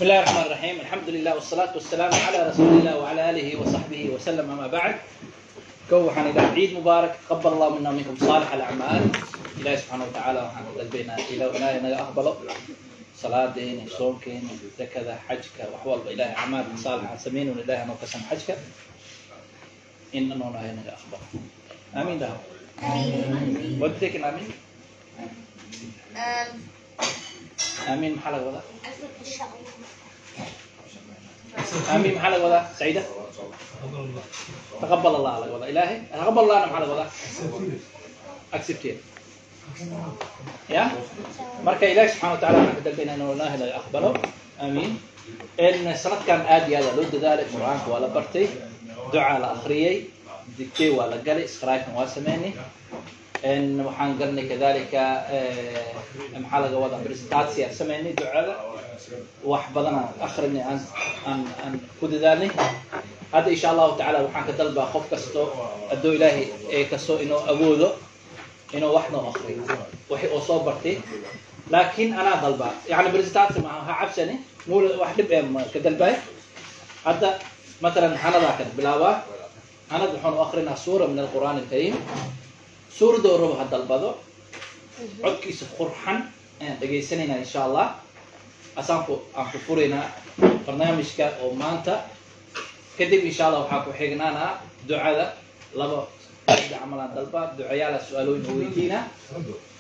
بسم الله الرحمن الرحيم، الحمد لله والصلاة والسلام على رسول الله وعلى آله وصحبه وسلم، أما بعد. Kow waxaan idhaha ciid mubaarak, taqabal allahu mina minkum saalix alacmaal. Ilaahi subxaana watacaala waxaan ku dalbaynaa ilaahay naga aqbalo salaadeena, soonkeena, zakada, xajka, wax walba. Ilahay acmaalka saalixa aan sameynayno ilahay noo kasam xajka in ilaahay naga aqbalo. Aamiin dhaha. What do you think? Aamiin, aamiin. Maxaa laga wadaa aamiin? Maxaa laga wadaa, Saciida? Taqabal allah laga wadaa. Ilaahay taqabal allahna maxaa laga wadaa? Accepted ya. Marka ilahi subxana watacala waxaan ka dalbaynaa inuu ilaahay laga aqbalo. Aamiin. In sanadkan aad iyo aad loo dadaalay, Qur-aanka waa la bartay, ducaa la akhriyey, digtay waa la galay, schrijven waa sameynay, in waxaan galnay kadalika, maxaa laga wadaa, presentatie aan sameynay, ducada wax badan aan akhrinay, aan ku dadaalnay. Hadda insha allahu tacaala waxaan ka dalbaa qof kasto hadduu ilaahay ee kasto inuu awoodo inuu wax noo akriyo wixii oo soo bartay, laakiin anaa dalbaa yani presentatie maaha, ha cabsani mul wax dhib ee ma ka dalbay. Hadda matalan hanadaa kan bilaabaa. Hanad waxaan u akrinaa suura min alqur'aan alkariim. Suuradoo rabo ha dalbado, codkiisa qurxan ayaan dhegaysanaynaa insha allah. Asaan ku aan ku furaynaa barnaamijka oo maanta. Kadib insha allah waxaa ku xignaanaa ducada, laba saddex camalaan dalba, ducayaala su-aalooyin oo weydiinaa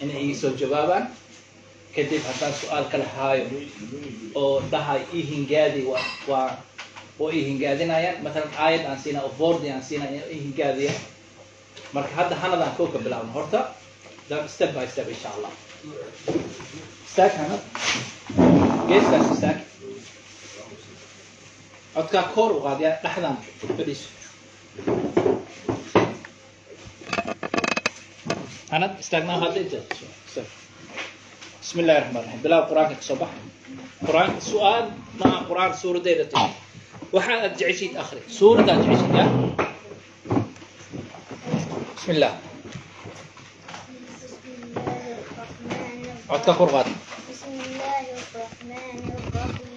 inay ii soo jawaabaan. Kadib haddaan su-aal kala haayo oo dhahay ii hingaadi, waa oo ii hingaadinayaan. Matalan aayad aan siinaa oo woord aan siinaa ii hingaadiya. Marka hadda hanadaan kow ka bilaabno horta, dan step by step insha allah. Istaag hanad, geeskaas istaag, codkaa koor u qaadiya, dhexdaan fadhiiso. Hanad istaagnaa hadda inta istaag. بسم الله الرحمن الرحيم. Bilaab, qur-aanka kasoo bax. Qur-aanka su-aal ma aha, qur-aan suuraddeeda tahay waxa aad jeceshid akhri, suuradda aad jeceshid ya. بسم الله. بسم الله الرحمن الرحيم. Codka kor qaad. بسم الله الرحمن الرحيم.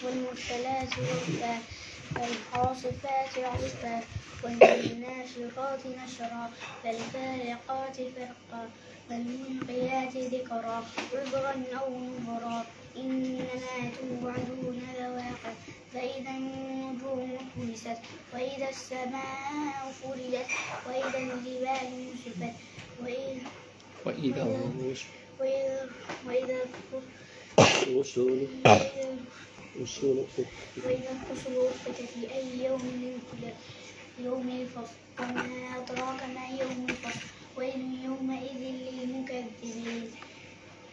والمرسلات عرفا، فالعاصفات عصفا، والناشرات نشرا، فالفارقات فرقا، فالملقيات ذكرا، عذرا أو نذرا، إنما توعدون لواقع، فإذا النجوم طمست، وإذا السماء فرجت، وإذا الجبال نسفت، وإذا وإذا وإذا الرسل رسل وإذا الرسل أقتت، لأي يوم أجلت؟ يوم الفصل، وما أدراك ما يوم الفصل، ويل يومئذ للمكذبين.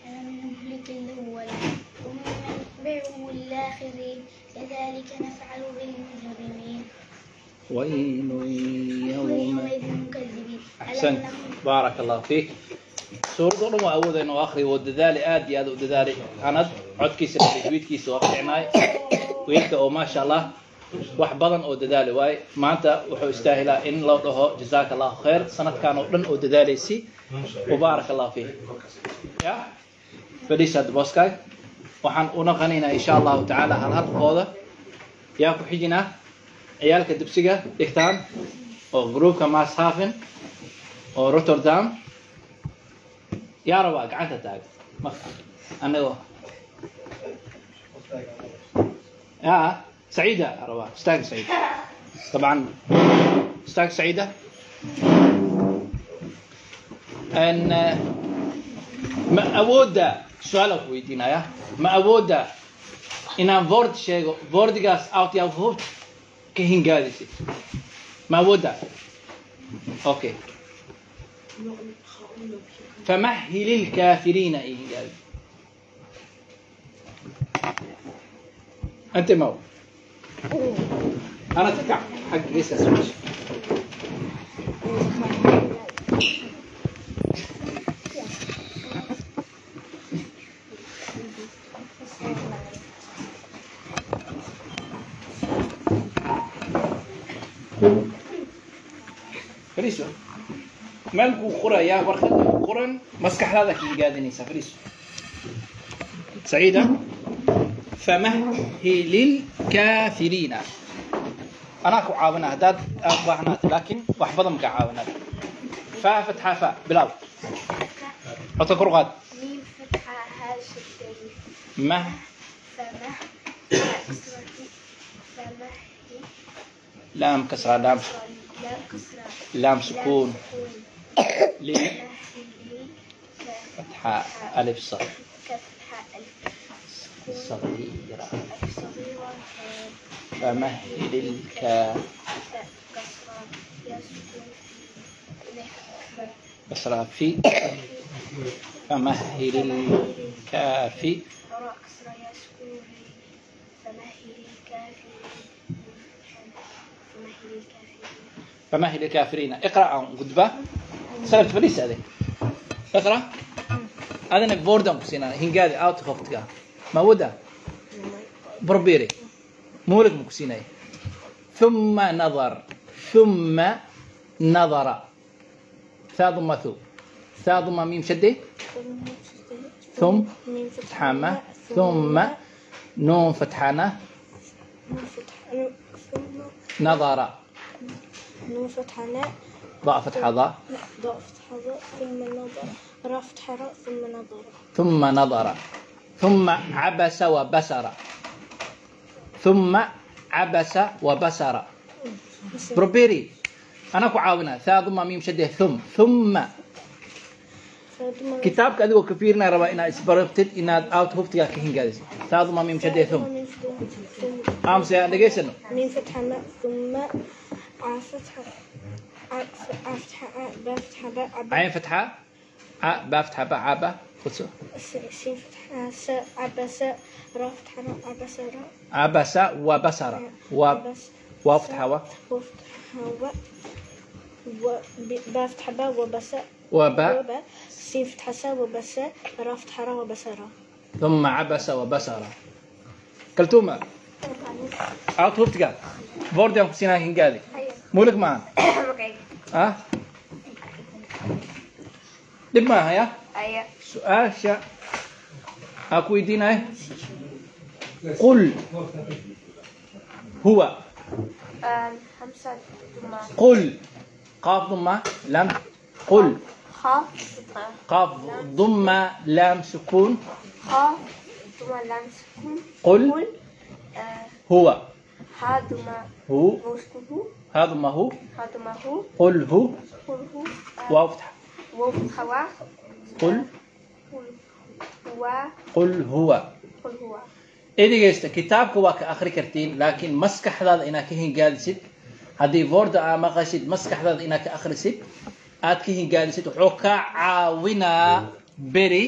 ألم نهلك الأولين ثم نتبعهم الآخرين، كذلك نفعل بالمجرمين. ويل ويل يوم يومئذ للمكذبين. ألم أحسنت. نهلك بارك الله فيك. Suuradda o dhan waa awooda inuu akhriyo, wuu dadaali, aad iyo aad u dadaali hanad. Codkiisa, tajwiidkiisa waa fiicnaay wiilka oo maasha allah wax badan oo dadaali waaye. Maanta wuxuu istaahilaa in loo dhaho jazaaka allahu khayr, sanadkan oo dhan oo dadaalaysi, وبارك الله فيك. Ya fadhiis hadda booskaag. Waxaan u naqanaynaa insha allahu tacaala hal halkooda. Yaa ku xijinaa? Ciyaalka dugsiga dhigtaan oo groupka Maashaven oo Rotterdam yaa rabaa? Gacanta taaga. Marka anagoo ya سعيدة rabaa. Istaag سعيدة. طبعا istaag سعيدة. أن ma awoodda su-aal aan ku weydiinaya, ma awoodda inaan woord sheego, woordigaas uit jouw hoofd ka hingaadisid? Ma awoodda? Okay, فمهل الكافرين ii hingaadi. أنت ما هو أنا تكع حق geeskaas meesha. Fariiso, meel kuu qorayaa, warqad kuu qoran, maskaxdaada ka hingaadinaysaa. Fariiso. Saciida famahhil lkaafiriina anaa ku caawina haddaad aad baahnaat laakiin wax badan ma kaa caawinaa faa fatxa fa bilaw codka kor u qaad ميم فتحة هاء شدة mah فمه كسرة فمه laam kasra laam لام كسرة laam sukuun li لل fatxa alif sa كاف حاء ألف sagiira ألف صغيرة famahhil lka فاء كسرة يا سكون في kasra fi famahhil lkaafi راء كسرة يا سكون فمهل الكافرين فمهل الكافرين فمهل الكافرين اقرأ gudba سلبت fadhiisa adeeg اقرأ adana bordam ku siinaa hingaadi out hoftga ma wada بربيري مولك مكسيناي ثم نظر ثم نظر ثاء ضمة ثو ثاء ضمة ميم شدة ثم ميم فتحة ما ثم نون فتحة نون فتحة ثم نظر نون فتحة ناء ضاء فتحة ضاء ضاء فتحة ضاء ثم نظر راء فتحة راء ثم نظر ثم نظر ثم عبس وبسر ثم عبس وبسر بروبيري أنا كعاونة ثاء ضمة ميم شدة ثم ثم kitaabka adigoo ka fiirinaya rabaa inaad isbarabtid inaad out huftigaa ka hingaadisid taa duma miim shadee thum amse aan dhegaysano ميم فتحة ماء ثم ع فتحة ع فتحة ع باء فتحة باء ع cayn fatxa ca baa fatxa ba ca ba qudso سين فتحة س عبس راء فتحة راء عبس راء cabasa wa basara wa عبس waa fatxa wa وفتحة و و باء فتحة باء وبس wa ba وب سين فتحة س وبس راء فتحة راء وبس راء ثuma cabasa wa basara kaltuuma out huftiga boordi aan ku siinaa hingaadi mulig maaha ah dhib maaha ya su-aasha aan ku weydiinaya qul huwa خمسة ثم qul qaaf duma lam qul خاء qaaf duma lam sukuun خاء ثم لام سكون qul huwa ها ثم hu مسكون haa duma hu ها ثم هو qul hu قل هو waaw fatxa واو فتحة وا qul قل هو qul huwa قل هو dhegeysta kitaabka waa ka akhri kartiin laakiin maskaxdaada inaad ka hingaadisid haddii voorda aa maqashid maskaxdaada inaad ka akhrisid aad ka hingaadisid wuxuu kaa caawinaa beri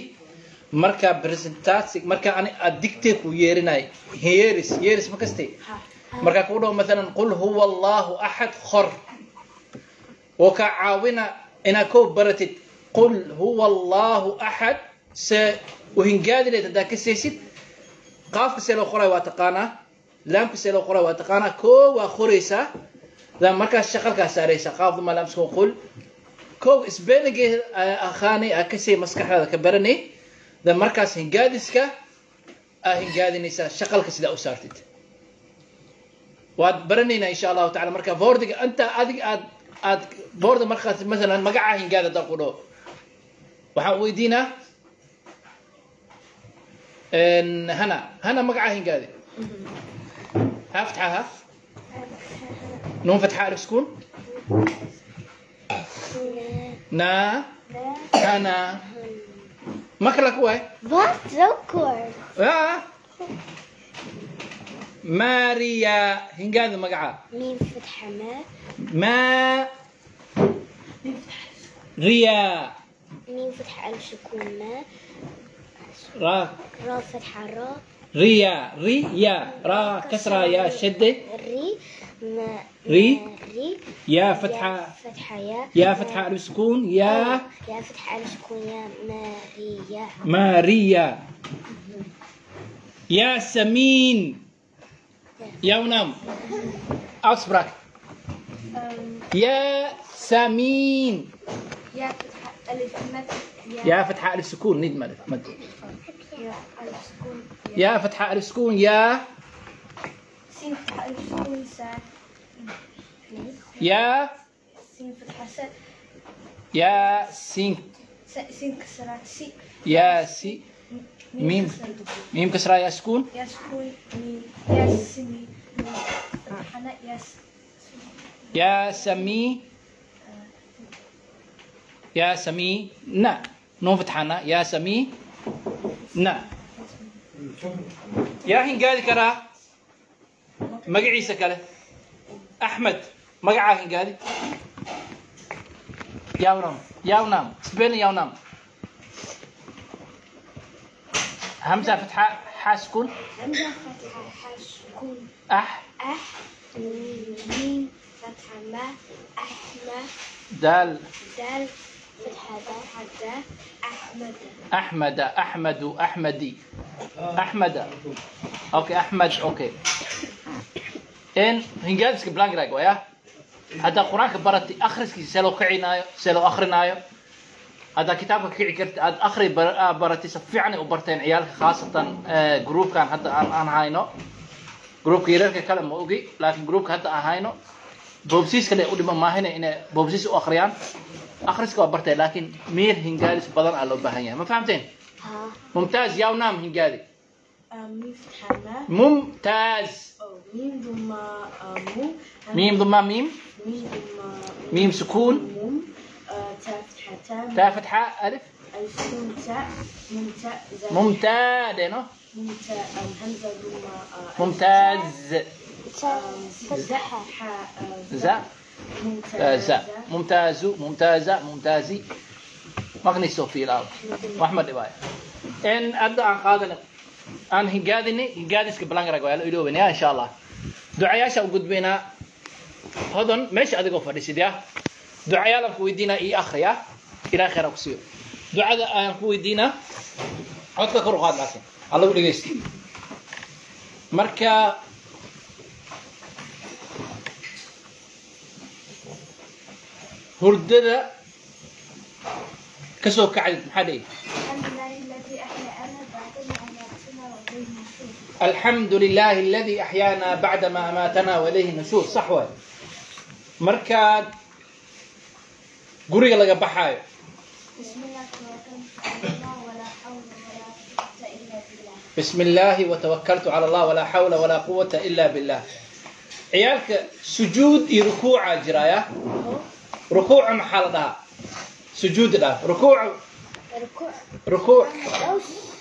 markaa presentasi markaa ani aad digtee ku yeerinay yeeris yeeris ma kaste markaa kuu dhaho maalan qul huwa allahu axad khor wuu kaa caawina inaad koo baratid qul huwa allahu axad se u hingaadi lahayd haddaa ka seesid qaafka see loo qoray waa taqaanaa laamka see loo qoray waa taqaanaa koo waa qoraysaa dan markaas shaqalkaa saaraysaa qaaf duma laam sukun qul koo isbeelingeeda akhaanay aa kasii maskaxdaada ka baranay dan markaas hingaadiska aa hingaadinaysaa shaqalka sidaa u saartid waad baranaynaa insha allahu tacala marka boordiga inta adiga aad aad boorda markaas masalan magacaa hingaada haddaan ku dhaho waxaan weydiinaa hana hana magacaa hingaade ها فتحة ها نون فتحة ألف سكون نا هنا makkelijk waay Wat? Zo kort. ah Maria hingaada magaca ميم فتحة ما ma riya ميم فتحة ألف سكون ما ra را فتحة را riya riya ra kasra ya shadde ري ما ري. ما ري ya fatxa يا فتحة يا ya fatxa alif sukuun ya يا فتحة ألف سكون يا ماريا Maria Yasamin Jouw naam. Uitspraak. Yasamin. يا فتحة ألف مد Ja, fatha alif sukuun, niet mad. Mad. يا ألف سكون. يا فتحة ألف سكون يا. سين فتحة ألف سكون سا. يا سين فتحة س. يا سين. سين كسرة سي. يا سي. ميم ميم كسرة يا سكون. يا سكون ميم يا سمي ميم فتحة يا س. يا سمي. يا سمي نا نون فتحنا يا سمي نا. يا hingaadi karaa magaciisa kale Axmed magacaa hingaadi yawnam yawnam spelling yawnam همزة فتحة حاء سكون همزة فتحة حاء سكون أح أح ميم فتحة ما أحمى دال دال فتحة دال أحمد أحمد أحمد أحمدي أحمد okay أحمد okay إن hingaadiska belangrijk waaya hadda quraanka baratay akhriskiisa see loo kicinaayo see loo akhrinaayo hadda kitaabka kici karti aad akhri baratay si fiican ay u barteen ciyaalka khaasatan groupkan hadda aan hayno groupka yararka kale ma ogi laakiin groupka hadda aan hayno boobsiis kale u dhiman maahine inay boobsiis u akhriyaan akhriska waa bartay laakiin meer hingaadis badan aa loo baahan yahay ma fahamteen mumtaaz yaw naam hingaadi ميم فتحة ما ممتاز ميم ضمة مو ميم ضمة ميم ميم ضمة ميم سكون مم تاء فتحة تاء تاء فتحة ألف ألف سكون تاء ممتاز ممتاز دينو ممتاز همزة ضمة ممتاز فتحة زاء ممتاز ممتاز ممتازة ممتازي مغني في الأرض وأحمد إباية إن أبدأ عن قادنا aan hingaadini hingaadiska belangrijk waa la iloobinaya insha Allah ducayaasha u gudbaynaa hodan meesha adigoo fadhisid ya ducayaal aan ku weydiinaa ii akhriya ilaa khayr aan ku siiyo ducada aan ku weydiinaa codka kor u qaad laakiin ha lagu dhegeysto marka hurdada kasoo kacdid maxaa dhihi الحمد لله الذي أحيانا بعدما أماتنا وإليه النشور صح وين مركاد قرية لقى بحايو بسم الله توكلت على الله ولا حول ولا قوة إلا بالله بسم الله وتوكلت على الله ولا حول ولا قوة إلا بالله عيالك سجود ركوع جرايا ركوع محالتها سجود لا ركوع ركوع ركوع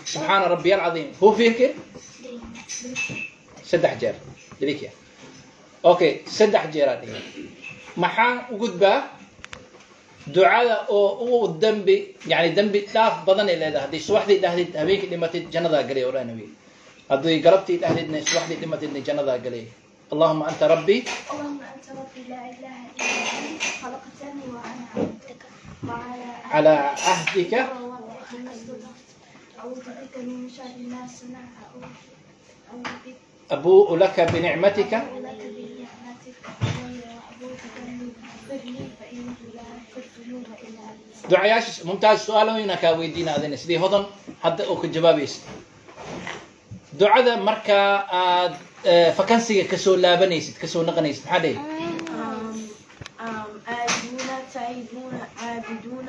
سبحان ربي العظيم هو فيه saddex jeer idinka okay saddex jeer aad dhihi maxaan u gudbaa ducada oo ugu dambi yani dambi dhaaf badan ay leedahay haddii subaxdii dhahdid habeenkii dhimatid jannadaa galay oraa nabiga haddii galabtii dhahdidna subaxdii dhimatidna jannadaa galay اللهم أنت ربي اللهم أنت ربي لا إله إلا أنت خلقتني وأنا عبدك وعلى على عهدك أعوذ بك من شر ما صنعت أبوء لك بنعمتك دعياش ممتاز سؤال هنا ويدينا أذن سيدي هضن حتى أو كجوابيس دعاء مركا فكنسي كسو لابنيسد كسو نقنيسد حدي آيبون تائبون عابدون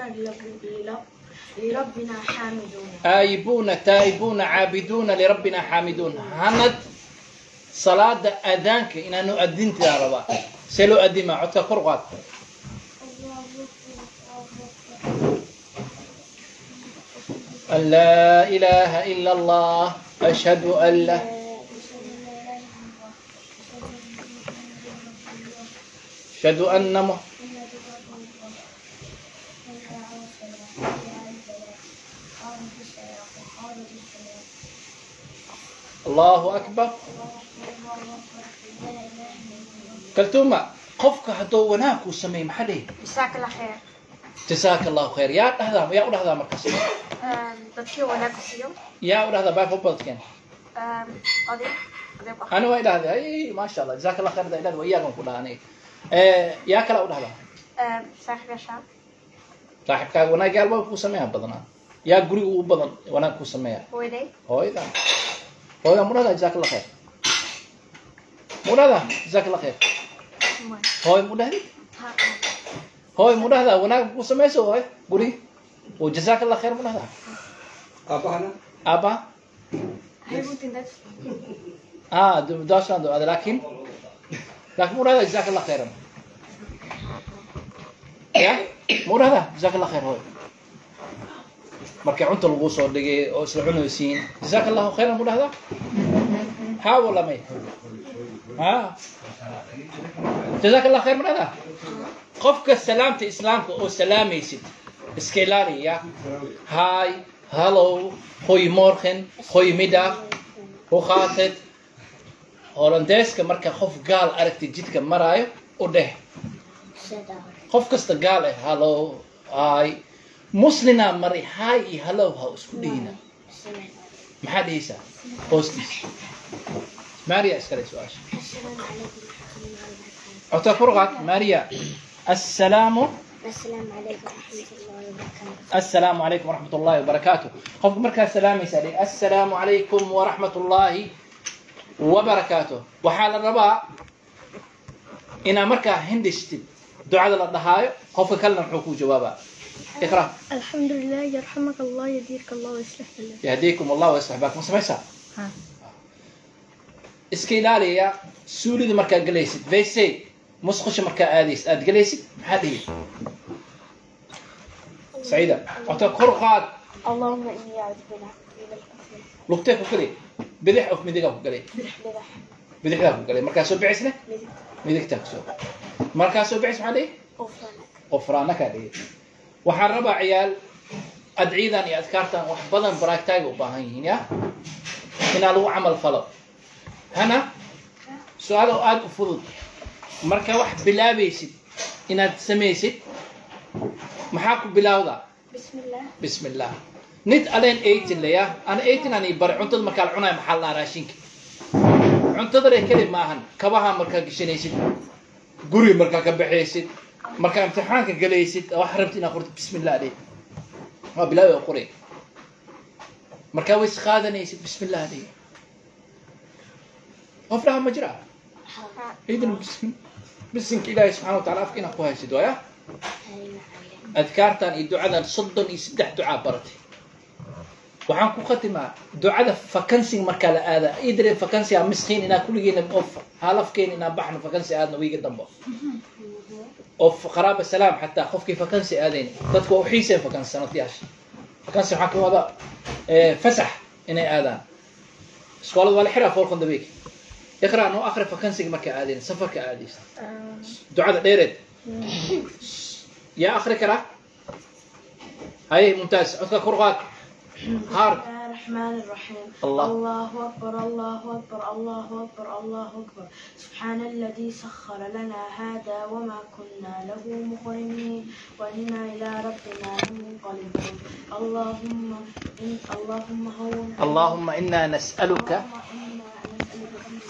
لربنا حامدون آيبون تائبون عابدون لربنا حامدون هند صلاة أذانك إن أنه أذنت يا ربا سلو أدمة عدك قرقات أن لا إله إلا الله أشهد أن لا أشهد أن الله أكبر كلتوما قفك هدو وناك وسمي محلي جزاك الله خير جزاك الله خير يا هذا يا هذا مركز dadkii wanaag ku siiyo يا هذا باي فوبلت كان oday أنا وإلى هذا أي ما شاء الله جزاك الله خير إلى وإياكم كلها أنا يا كلا هذا saaxiib yashaa صاحبك wanaag alba ku sameeyaa badanaa Yaa guriga ugu badan wanaag ku sameeya? Hooyaday. Hooyada. Hooyada mu dhahdaa jazaak allah khayr? Mu dhahdaa jazaak allah khayr? Hooy mu dhahdid? Hooy mu dhahdaa wanaag ku samayso hooy guriga? Oo jazaak allah khayr mu dhahdaa? Aabahana? Aabbaha? Hij woont in Duitsland. Ah, Duitsland aada, laakiin mu dhahdaa jazaak allah khayran? Ya mu dhahdaa jazaak allah khayr hooy? Markii cunta lagu soo dhigay oo isla cunaysiin jazaak allahu khayran mu dhahdaa? Haa wala may? Haa, jazaak allah khayr mu dhahdaa? Qofka salaamta islaamka oo salaamaysid iska ilaaliya. Hi, hallo, goeiemorgen, goeiemiddag, hoe gaat het? Hollandeeska marka qof gaal aragtid jidka maraayo u dheh. Qof kasta gaal ah hallo, hi. Muslina mari hi iyo hallo ha isku dhihina. Maxaa dhihaysaa? Hoostiis. Maria iskale su-aasha. Codka kor qaad Maria. Assalaamu السلام عليكم ورحمة الله وبركاته. السلام عليكم ورحمة الله وبركاته. qofka markaa salaamaysaa dheh assalaamu calaykum waraxmat ullaahi wabarakaatuh. Waxaa la rabaa inaa markaa hindhistid ducada la dhahaayo, qofka kalena muxuu kuu jawaabaa? Iqra. الحمد لله يرحمك الله يديرك الله ويصلح بالك. يهديكم الله ويصلح بالكم. Ma samaysaa? ها. Iska ilaaliya suulida markaa galaysid, wc, musqusha markaa aadaysid, aad galaysid, maxaa dhihi? Saciida, codka kor qaad. اللهم إني أعوذ بك من الكفر. Lugtee ku galay, bidix of midigaa ku galay? Bidix. Bidixdaa ku galay. Markaa soo bicisne? Midig. Midigtaa kusoo. Markaa soo bicis maxaa dhihi? غفرانك. Qofraanakaa dhihi. Waxaan rabaa ciyaal adciidan iyo adkaartan wax badan baraagtaaga u baahan yihiin ya inaa lagu camal falo. Hana, su-aal oo aada u fudud. Marka wax bilaabaysid inaad samaysid, maxaa ku bilaawdaa? بسم الله. Bismi illah. Niet alleen eten leya ana eten aan bari. Cuntada markaa la cunayo maxaa la dhahaa? Raashinka cuntada le keli maahan. Kabaha markaa gashanaysid, guri markaa ka baxaysid, markaa imtixaanka galaysid, wax rabtid inaad qortid, bismi illah dheh, waa bilaawi oo qoray. Markaa ways qaadanaysid, bismi illah dheh. Qof dhaha ma jira idin bisinka Ilaahay subxana wa tacala afka inaad ku haysid waaya. Adkaartan iyo ducadan 33 ducaa baratay. Waxaan ku khatimaa ducada vakantie markaa la aada. Iedereen vakantie ah, misschien inaa kulligeena of halafkeena inaan baxno vakantie, aadna wiiga dambo of qaraaba salaam. Xataa qofkii vakantie aadayn, dadku waa u xiiseen vakantie sanadyaasha. Vakantie waxaa ka wada fasax inay aadaan. Iskoolada waa la xiraa volgende week. Iqra, noo akhri vakantiega markaa aadayn, safarka aadaysa, ducada dheereed. Yaa akhri karaa? Haye, mumtaaz, codka kor qaad hard. بسم الله الرحمن الرحيم. الله. الله أكبر، الله أكبر، الله أكبر، الله أكبر. سبحان الذي سخر لنا هذا وما كنا له مقرنين وإنا إلى ربنا لمنقلبون. اللهم إن اللهم هون اللهم إنا نسألك. اللهم إنا نسألك من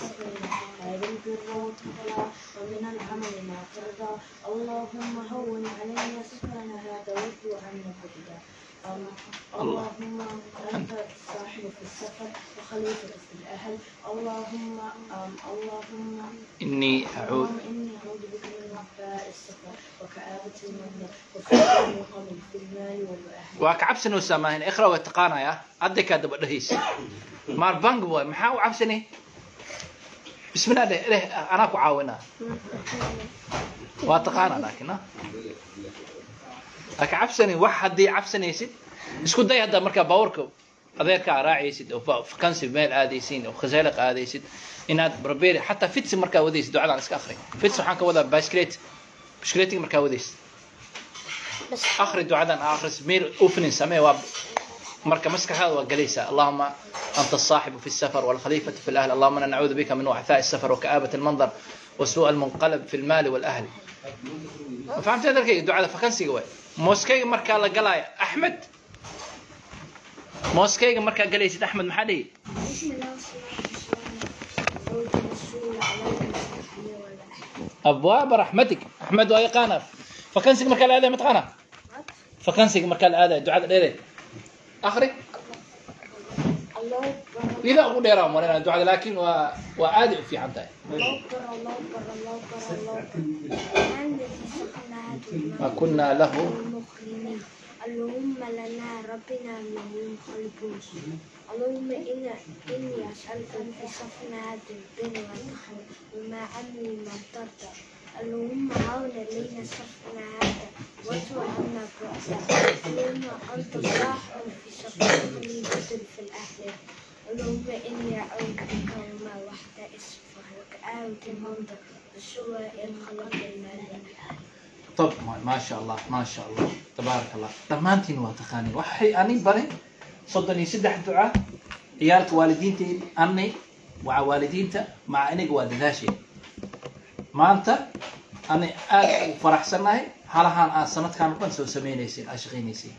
هذا البر والتقوى ومن العمل ما ترضى. اللهم هون علينا سفرنا هذا واطوي عنا بعدا. اللهم أنت الصاحب في السفر وخليفة في الأهل. اللهم اللهم إني أعوذ اللهم إني أعوذ بك من وعثاء السفر وكآبة المنظر وسوء المنقلب في المال والأهل. Waa ka cabsanaysaa maahin? Iqra waa taqaanaya, hadday kaa daba dhehaysa maar bang waay. Maxaa u cabsanay? Bismillah dheh, dheh, anaa ku caawinaa. Waa taqaanaa, laakiin ha ka cabsanin. Wax haddii cabsanaysid isku day hadda markaa baawarka adeerkaa raacaysid oo vakantie meel aadaysiin oo khasaaliq aadaysid inaad probeer xataa fietsen markaa wadaysid ducadan iska akhri. Fiets waxaan ka wadaa baiskleet, bishkleetiga markaa wadaysid akhri ducadan, akhris meer oefening samee. Waa marka maskaxdaada waa galaysaa. اللهم أنت الصاحب في السفر والخليفة في الأهل. اللهم إنا نعوذ بك من وعثاء السفر وكآبة المنظر وسوء المنقلب في المال والأهل. فهمت هذا؟ ducada vakantiega waay. Moskeega markaa la galaayo, Axmed, moskeega markaa galaysid, Axmed, maxaa dhihi? بسم الله والصلاة والسلام على رسول عليكم والأهل. أبواب رحمتك. Axmed waa yaqaana vakantiega markaa la aadaya. Ma taqaana vakantiega markaa la aadaya ducada dheereed? Akhri. الله أكبر. Ida ugu dheeraa marinaa ducada, laakiin waa aad u fiican tahay. الله أكبر الله أكبر الله أكبر الله أكبر. الذي سخرنا ما كنا له مقرنين. اللهم لنا ربنا من ينقلبون. اللهم إني أسألك في سفرنا هذا البر والتقوى وما عملي ما ترضى. اللهم عون لنا سفرنا هذا واترك عنا بعده. اللهم أنت صاحب في سفرنا بدل في الأهل. اللهم إني أعوذ بك وما وحدة السفر وكآبة المنظر وسوء الخلق المال. طب ما شاء الله ما شاء الله تبارك الله. Dhammaantiin waa taqaaniin. Waxay ani baray 33 duca ciyaalka waalidiintiin ani waa waalidiinta maca aniga waa dadaasheen. Maanta ani aad u faraxsanahay halahaan aad sanadkan o dhan soo sameynaysiin, aad shaqaynaysiin.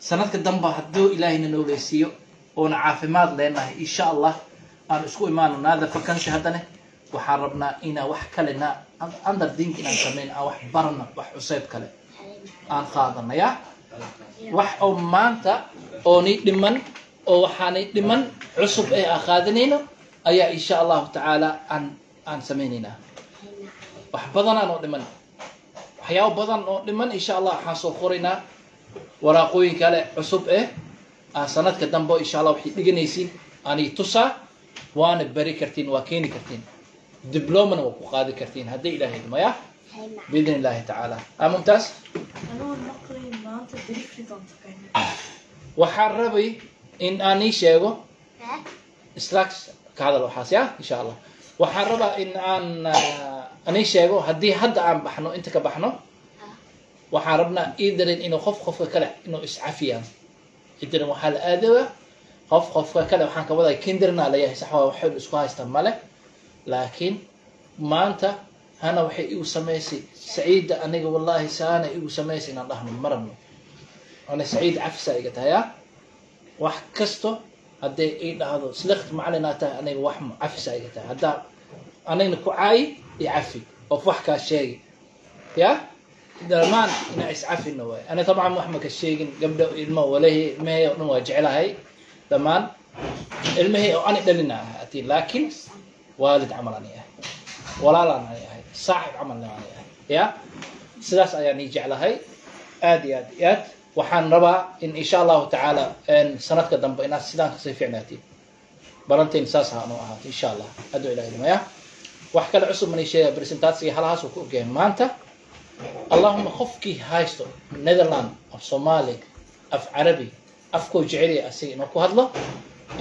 Sanadka damba hadduu ilaahayna nooleysiiyo oona caafimaad leenahay, insha Allah aan isku imaano naada vakantie. Haddane waxaan rabnaa inaa wax kalena ander ding inaan sameyn, aan wax barano, wax cusayb kale aan qaadano, ya wax oo maanta oonay dhiman oo waxaanay dhiman cusub ee aan qaadanayno ayaa insha Allahu tacaala aan sameynaynaa. Wax badanaan oo dhiman, waxyaabo badan oo dhiman, insha Allah waxaan soo qoraynaa waraaqooyin kale cusub eh aan sanadka dambe insha Allah waxay dhiganaysiin aanay tusaa, waana bari kartiin, waa keeni kartiin, diblomana waa ku qaadi kartiin haddii Ilaahay idmo, ya biidn Illaahi tacaala. Mumtaas. Anoo maqlay maanta delivery-gaan tagayna. Waxaan rabay in aan ii sheego straks ka hadal waxaas, ya insha Allah. Waxaan rabaa in aan anii sheego haddii hadda aan baxno, inta ka baxno, waxaan rabnaa idarin inuu qof qofka kale inuu iscafiyaan. Idarin waxaa la aadaba qof qofka kale, waxaan ka wadaa kinderna layahay, sax waa, waxay isku haysta male, laakiin maanta hana waxay igu samaysay Saciida, aniga wallahi saana igu samaysay inaan dhahno ma rabno. Ana Saciid cafisa iga tahay, ya wax kasto hadday ii dhahdo slecht macalinaa tahay, aniga wax cafisa iga tahay. Haddaa anigna ku caayi i cafi of wax kaa sheegi, ya dhammaan inaa iscafino waay. Ana tabcan wax ma ka sheegin gabdha ilmo walahi, ilmahey oo dhan waa jeclahay, dhammaan ilmahey oo ani dhalina ah atiin, laakiin waalid camal ani ahay, walaalaan ani ahay, saaxib camalna ani ahay, ya sidaas ayaan ii jeclahay aad iyo aad iyo aad. Waxaan rabaa in insha Allahu tacaala sanadka dambe inaad sidaan kasii ficnaatiin, balantayn saas ha noo ahaato insha Allah hadduu Ilahi idmo. Ya wax kale cusub manay sheegaya, presentatiega halahaas uu ku ogyahay maanta. Allahuma qofkii haysto Netherland, af Soomaali, af Carabi, afkuu jecelyahay asiga inuu ku hadlo,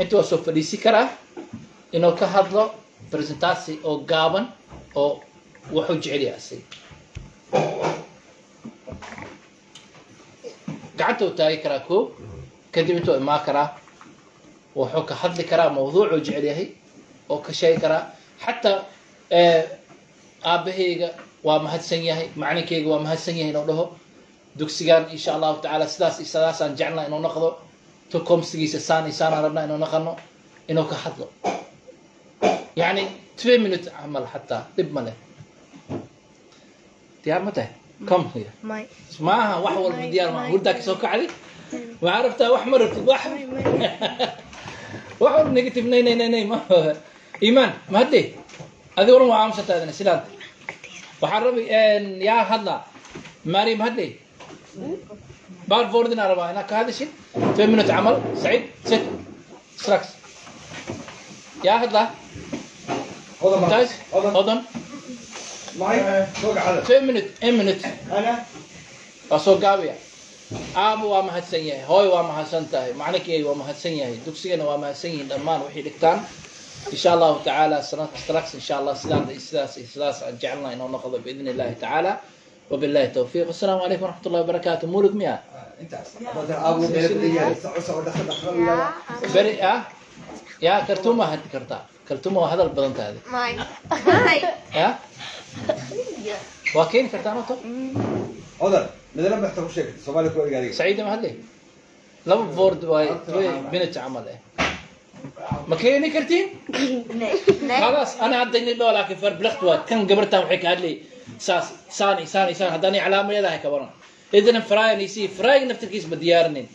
inta waa soo fadhiisi karaa inuu ka hadlo presentatie oo gaaban oo wuxuu jecel yahay asiga. Gacanta uu taagi karaa koo, kadib intuu imaan karaa wuxuu ka hadli karaa mawduucuu jecel yahay oo ka sheegi karaa. Xataa aabahayga waa mahadsan yahay, macalinkayga waa mahadsan yahay inuu dhaho, dugsigan insha Allahu tacaala sidaas iyo sidaasaan jeclaa inuu noqdo, toekomstgiisa saan iyo saanaan rabnaa inuu naqano, inuu ka hadlo yacni 2 minute camal, xataa dhib ma leh. Diyaar ma tahay? Come here. May. Maaha wax walba diyaar maaha. Hurdaa kasoo kacday, waxaa rabtaa wax ma rabtid, wax wax walba negative. Nay nay nay nay, ma iimaan ma hadde adiga oran waa aamusantaadina sidaan. Waxaan rabay yaa hadla Mariam hadle paar woorden aan rabaa inaad ka hadashid 2 minute camal. Saciid sit straks. Yaa hadla? Mumtaaz. Hodan. 2 minute, 1 minute. Waa soo gaabaya. Aabo waa mahadsan yahay, hooy waa mahadsan tahay, macalinkeyga waa mahadsan yahay, dugsigana waa mahadsan yihiin dhammaan waxay dhigtaan. Insha Allahu tacaala sanad straks insha Allah sidaan iyo sidaas iyo sidaas aan jecelnahay inuu noqdo biidni Illahi tacaala. Wabillahi tawfiiq, wasalaamu calaykum waraxmat ullahi wabarakaatu. Mulud miya beri ah ya Kaltuuma hadli kartaa? Kaltuuma waa hadal badan tahay. May. May. Ya waa keeni kartaa noto. Odan midna baxta ku sheegtay Soomaali ku egaadiga. Saciida ma hadli laba woord waay, 2 minute camal eh ma keeni kartiin? خلاص انا عدني لو لكن verplicht waa kan gabartan waxay ka hadlay saas saan saan saan haddana calaamadeeda ka waran idan fraayan isi fraay naftirkiis ma diyaarinin.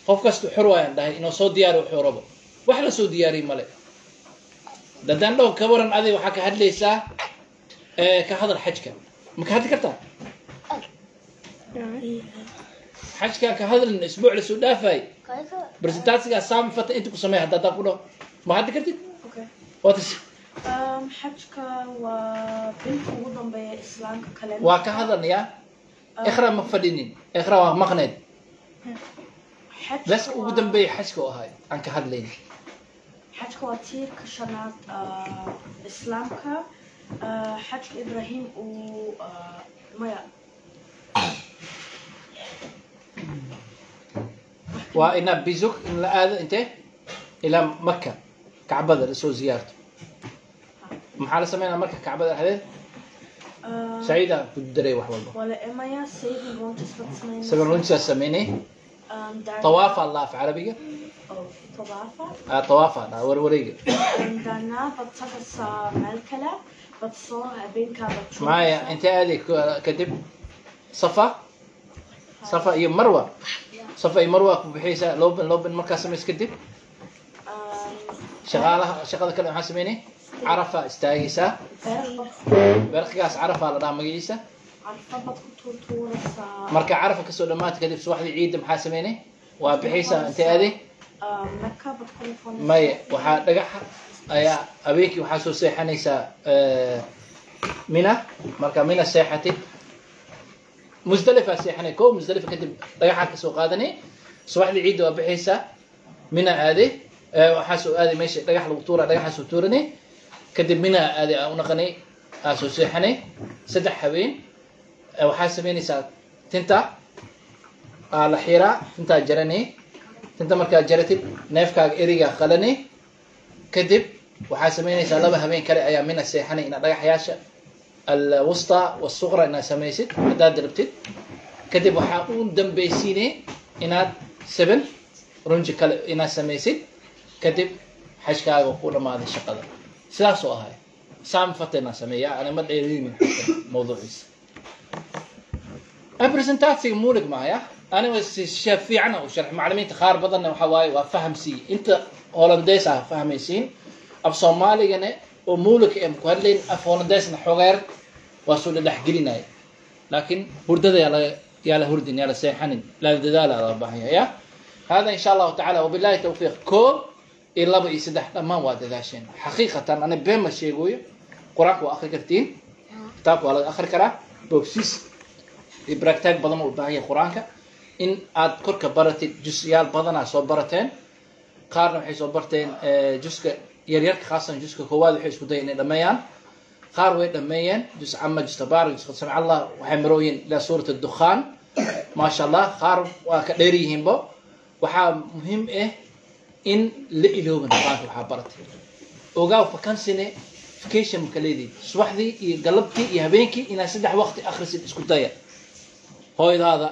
Qof kasta xor waayaan dhahay inuu soo diyaariyo wuxuu rabo. Wax la soo diyaariyey male. Dadaan dhow ka waran adig waxaa ka hadlaysaa ka hadal xajka. Ma ka hadli kartaa? Xajka ka hadalin isbuuc la soo dhaafay. Presentatie saam fata inta ku sameey hadda ku dhaw. Ma hadli kartid? Okay. What is xajka waa bilka ugu dambeeya islaamka kale. Waa ka hadalnayaa. Ikhra ma fadhinin. Ikhra waa maqneed. Bas ugu dambeeya xajka oo ahay aan ka hadlayn. Xajka waa tiirka shanaad islaamka. Xajka Ibrahim uu maya waa ina bizuk in la aado intee ilaa Maka Kacbada la soo ziyaarto. Maxaa la sameynaa marka Kacbada dhexdeed? Saciida ku daray wax walba. Wala imaya seven rondjes baad sameynaysaa. Seven rondjes sameynay. Tawaafa Allah af carabiga. Tawaafa. Tawaafa daa warwareega. Daarna baad tagaysaa meel kale baad soo habeenkaa baad joogaysaa. Maya intee aaday kadib Safa Safa iyo Marwa. Safa iyo Marwa ku bixiysaa looban markaa samays kadib. Shaqaalaha shaqada kale maxaa sameynay? Carafa istaagaysaa. Beerqigaas Carafa la dhahaa magaciisa. Carafa baad ku tuurtuuraysaa. Marka Carafa kasoo dhamaato kadib subaxdii ciidda maxaa sameynay? Waa bixiysaa intee aaday? Maka baad ku noqonaysaa. Maya waxaa dhagaxa ayaa habeenkii waxaa soo seexanaysaa Mina. Marka Mina seexatid Muzdalifa seexanay koo Muzdalifa kadib dhagaxa kasoo qaadanay subaxdii ciidda waa bixiysaa Mina aaday waxaa soo aaday meesha dhagax lagu tuuraa dhagaxa soo tuuranay kadib Mina aaday aan u naqanay aan soo seexanay 3 habeen. Waxaa sameynaysaa tinta aa la xiraa tintaa jaranay tinta markaa jaratid neefkaaga erigaa qalanay kadib waxaa sameynaysaa 2 habeen kale ayaa Mina seexanay inaad dhagaxyaasha alwusta wasuqra inaad samaysid haddaad rabtid. Kadib waxaa u dambaysiinay inaad 7 runji kale inaad samaysid kadib xajkaaga ku dhamaaday shaqada. Sidaas oo ahay saam fatena sameeya ana ma dheerinin mawduuciisa. Presentatie muulig maaya ana si fiican u sharx macallimiinta qaar badanna waxa waaye waa fahamsi inta Hollandees ah fahmaysiin af Soomaaligana oo muulig ee ku hadlayn af Hollandeesna xogeer waa soo dhex gelinay laakiin hurdada yaa la hurdin yaa la seexanin la dadaal la baahan yahay. هذا إن شاء الله تعالى وبالله التوفيق. كوب إلا 2 iyo 3 dhammaan waa dadaasheen xaqiiqatan ana been ma sheegayo. Quraanka waa akhri kartiin, kitaabka waa laga akhri karaa, boobsiis iyo bractag badan oo u baahan yahay quraanka in aad korka baratid. Jusyaal badanaa soo barateen, qaarna waxay soo barteen juska yaryarka khaasan juska koowaad waxay isku dayeen inay dhammeeyaan, qaar way dhammeeyeen jus cama jus tabaarak jus qad samic Allah waxay marooyeen ilaa suurat addukhaan maasha Allah, qaar waa ka dheer yihiinbo. Waxaa muhiim ah in la ilooban quraanka waxaa baratay ogaaw fakansine vacation marka leedii subaxdii iyo galabtii iyo habeenkii inaad 3 waqti akhrisid isku daya. Hooyadaada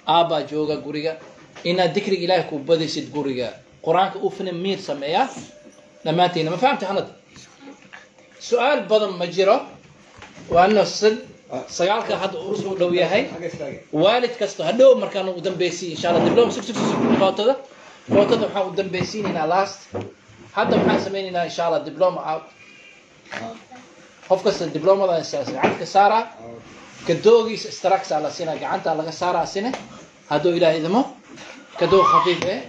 aabbaa jooga guriga inaad dikriga ilaahay ku badisid guriga quraanka u fina miir sameeya dhammaantiina. Ma fahamtay hanad? Su'aal badan ma jiro waana 9 hadda uu soo dhow yahay. Waalid kasta hadhow markaan ugu dambaysiin insha Allah diploma sug sug sug footada waxaan u dambaysiinaynaa last. Hadda waxaan sameynaynaa insha Allah diploma out. Qof kasta diplomada gacanta ka saaraa kadoogiisa structure la siinaa gacanta laga saaraa sine hadduu ilaahay idmo kadoo khafiif eh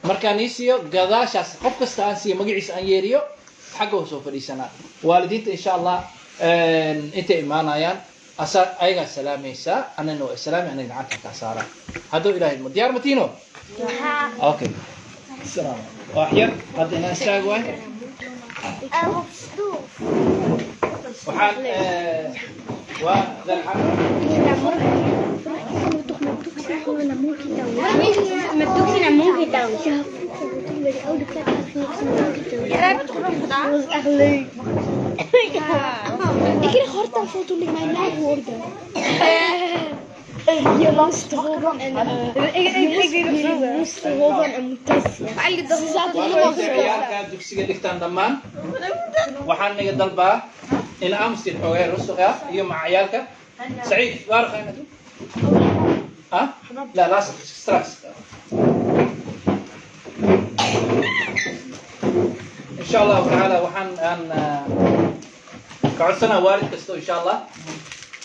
markaan ii siiyo gadaashaas qof kasta aan siiyo magaciisa aan yeeriyo xagga u soo fadhiisanaa. Waalidiinta insha Allah intay imaanayaan asa ayagaa salaamaysaa anana waa islaami aniga gacanta kaa saaraa hadduu ilaahay idmo. Diyaar matiino? Okay. Salaam. Wax yar hadda inaan istaag waay. Waxaan waa dalxan Met Doekie naar Monkey Town. Ja, vroeger toen bij de oude plek ging ik naar Monkey Town. Dat was echt leuk. Ik kreeg hartaanval toen ik mijn naam hoorde. Je langs de Robban en je Robban en Mutasi. Ze zaten helemaal ciyaalka dugsiga dhigtaan dhammaan waxaan naga dalbaa in amstin xoogay rusuqa iyo maca ciyaalka. Saciid waar ga je naartoe? ها؟ لا لا straks. Insha Allahu tacaala waxaan aan ka codsanaa waalid kasto insha Allah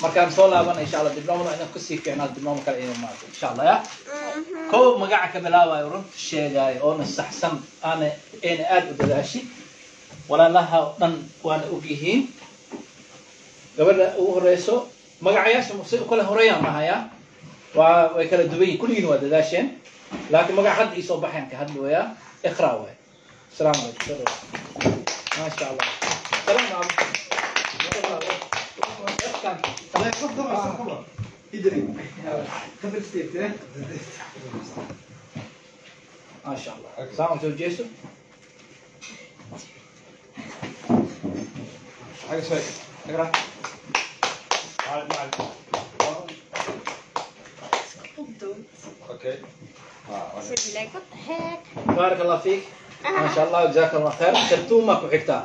markaan soo laabana insha Allah dibloomada inaan kasii fiicnaa diblooma kale inuu maarto insha Allah ya. Kow magaca ka bilaabayo runta sheegaayo oona saxsan aana ayna aad u dadaashi walaalaha oo dhan waana og yihiin. Gabadha ugu horeyso magacayaasha si u kala horeeyaan mahaya waa way kala duwan yihiin, kulligiin waa dadaasheen, laakiin magaca hadda iisoo baxayan ka hadlooyaa Iqra waay. Asalaamu calaykum. Ma sha Allah. Salaam calaykum. ما شاء الله. سلام soo jeeso. Xagga soo اقرا. Okay. What the heck? بارك الله فيك. ما شاء الله جزاك الله خير. كرتومة ku xigtaa.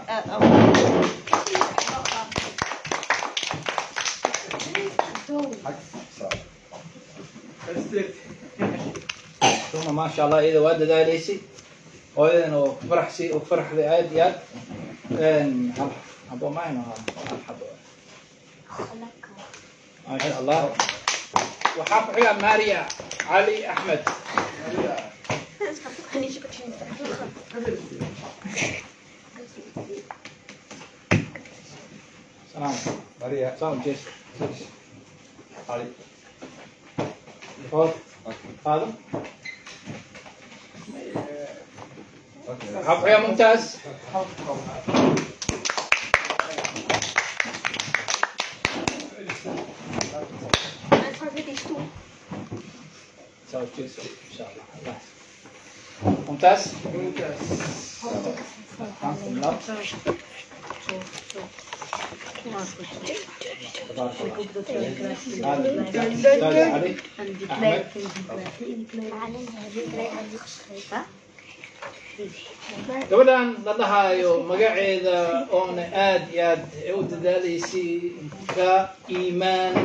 ثم ما شاء الله إذا واد dadaaleysi hooyadan oo faraxsi oo faraxday aad iyo aad. Hal xabo ma ayno hal xabo. ما شاء الله. Waxaa ku xiga Maria Cali Axmed. Salaam. Maria. Salaam jeeso. Ali. Hor qaado. Okay. Waxaa ku xiga Mumtaaz. Soo jeeso insha Allah. Allah. ممتاز. تبارك الله. هذا علي أحمد. Gabadhan la dhahayo magaceeda oona aad iyo aad u dadaalaysay ka Iimaan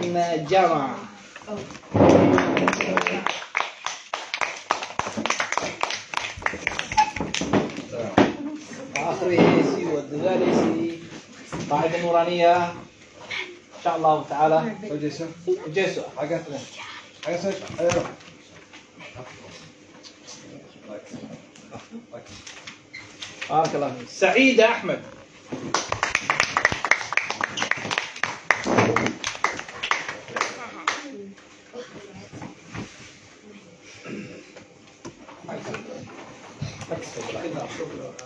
Jamac. Akhriyeysay waa dadaalaysay qaacida nuuraaniya insha Allahu tacaala. Soo jeeso. Jeeso. Xagga xagga soo adeero. بارك الله فيك. سعيدة أحمد.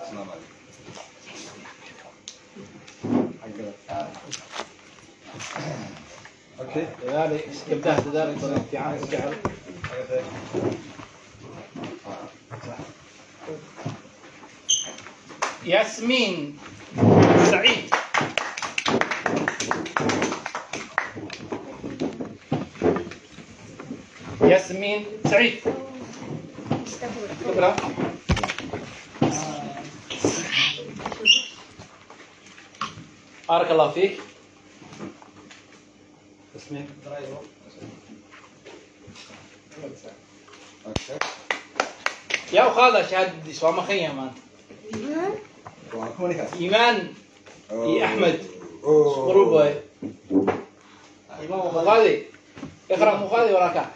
السلام عليكم. حق. Okay. Dadaali gabdhaha dadaal badan fiican jecel. Xagga ياسمين سعيد. ياسمين سعيد. اقرا. بارك الله فيك. ياسمين. Okay. يا وخالة شهادة سوا مخيم انت. Waa kuma ninkaas. ايمان iyo Axmed. قروب واي. مقاضي اقرا مقاضي وراك.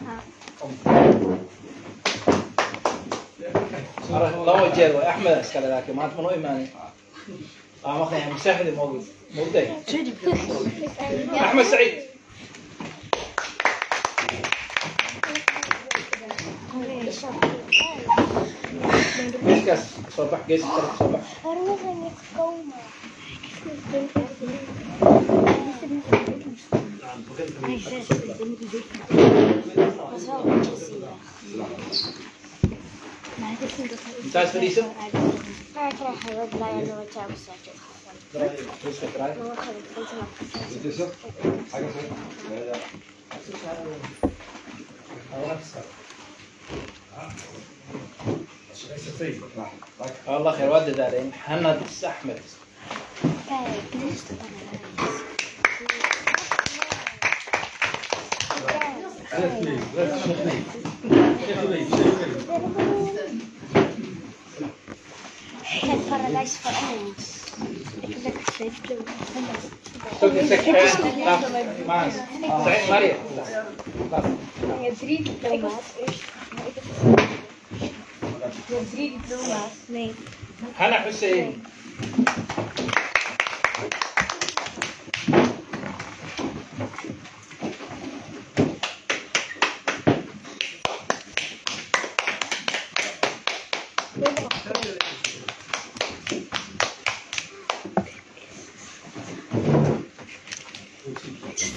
laba jeer waay Axmed iskale, laakiin maanta ma noo imaanay. Maqlaya masaaxida moogid moogday Axmed Saciid. Geeskaas soo bax, geeska kale soo bax. Waarom is hij niet gekomen? Dat is wel een beetje zielig. Mumtaaz fadhiiso. Maar ik krijg er wel blij aan dat jij op straat hebt gegooid. Geeska draai. Dan ga ik het maar. Soo jeeso. Xagga soo. الله خير waa dadaaleen. Hanad Axmed. Kijk, dit is de paradijs. Kijk, paradijs voor ons. Ik heb lekker 2 diploma's. Maria. Je hebt 3 diploma's. Je hebt 3 diploma's. Nee. Hanna Hussein.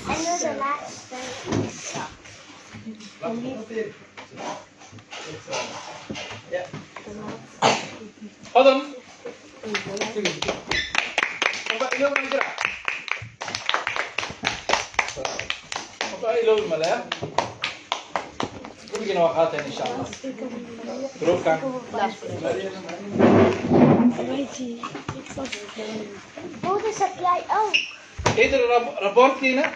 En nu de laatste zak. Adam. In sha Allah. Groupkan. Oh, dus heb jij ook. Iedere rapportkiina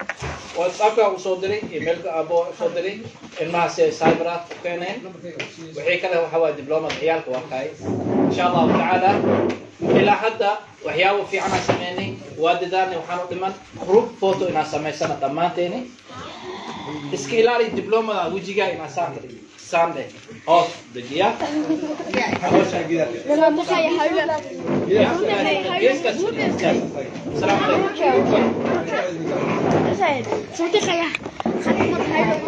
WhatsAppka uu soo diray, emailka abo soo diray, ilmaha si ay cyberaad u keeneen. Wixii kale waxa waa diplomada ciyaalka waa kaay. Insha Allahu tacaala ilaa hadda waxyaabo fiican aan sameynay, waa dadaalnay, waxaan u dhiman group photo inaan samaysana dhammaanteeni. Iska ilaali diplomada wejigaa inaan saan ka dhigin. Saan dheh, hoos dejiya. Dan ga je huilen. Geeskaas. Asalaamu calaykum. Zo ga je gaat iemand huilen.